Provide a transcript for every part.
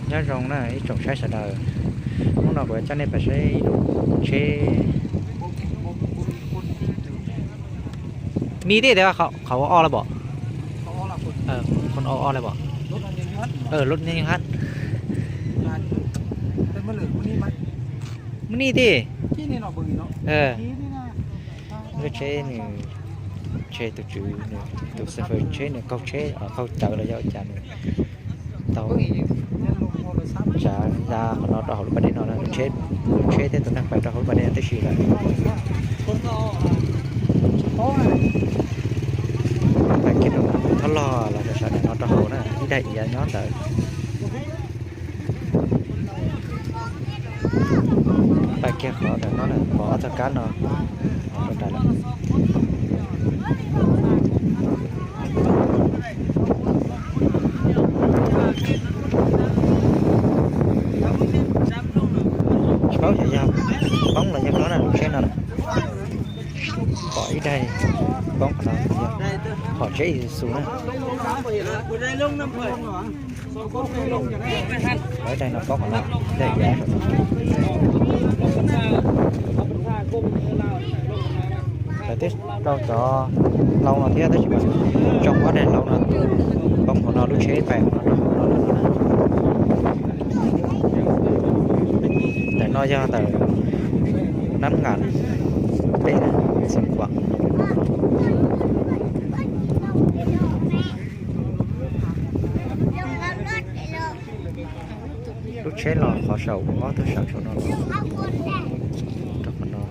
Nyob zoo na ib tsoom saib sawv daws, hnub no kuv coj nej pais saib ib lub tsheb. Me thiab tias qhov ua ob lawm pom? Qhov ua ob lawm pom? Lub nyob hab. Me ni thiab. Lub tsheb nws, tsheb tus tswv, tus xav fawm tsheb nws qaug tsheb, qaug cawv los yog ua cas nws tau tsav ya qhov no rau hauv lub pas dej no, lub tsheb, lub tsheb thiab tus neeg pais rau hauv lub pas dej no tib si lawm. Pais kiag rau thob log los sawv daws no rau hauv na, ib daim iav nyob ntawd. Pais kiag qhov ntawm no na, pom ob txoj kab no, pom ua nrad lawm. Tsis paub xyov yog poob los yog hlob na lub tsheb no. Pom ib daim poob qhov no, hom tsheb Isuzu na. Pom ib daim no poob qhov no, daim iav saum no. Lawv twb rau cov hlau no thiab tab sis mas tsoo ob daim hlau no poob qhov no, lub tsheb pais qhov no rau hauv no lawm. Ntawm no yog ntawm Nab Ngas pem Xeev Khuam. Lub tsheb los qhov saum, ob tug saum saum no los rau qhov no,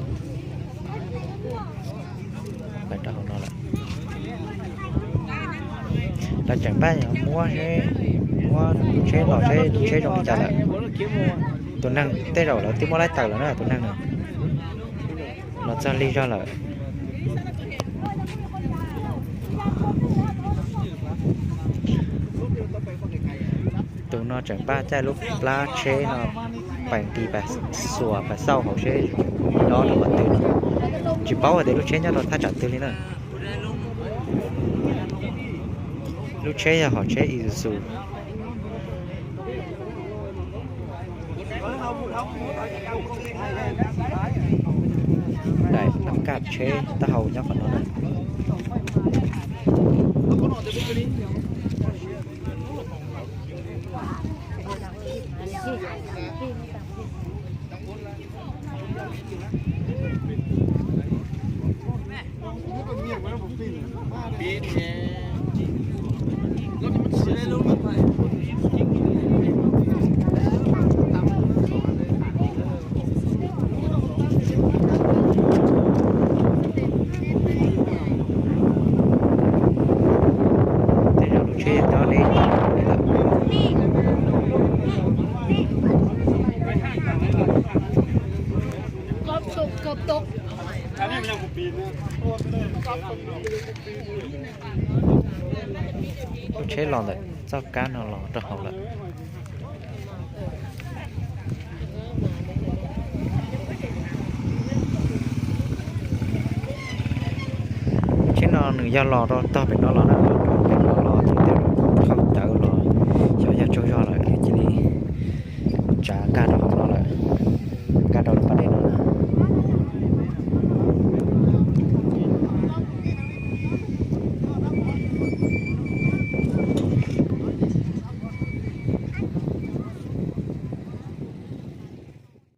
pais rau hauv no lawm. Lawv tseem npaj muab, muab lub tsheb los seb lub tsheb zoo li cas lawm. Tus neeg tej zaum lawv twb muab laib tawm lawm na tus neeg no. Los txog lig zog lawm. Tus no tseem npaj caij lub plab tsheb no pais nqis pas xuas pas xauj hauv seb dob rau qhov twg no. Tsis paub hais tias lub tsheb nyob rau thaj tsam twg li na. Lub tsheb yog hom tsheb Isuzu. Daim nab kaj tsheb taub hau nyob qhov no na. Tej zaum lub tsheb nyob deb lawm. Lub tsheb los ntawm txoj kab no los rau hauv lawm. Tsheb no nws yog los rau tog pem no los na,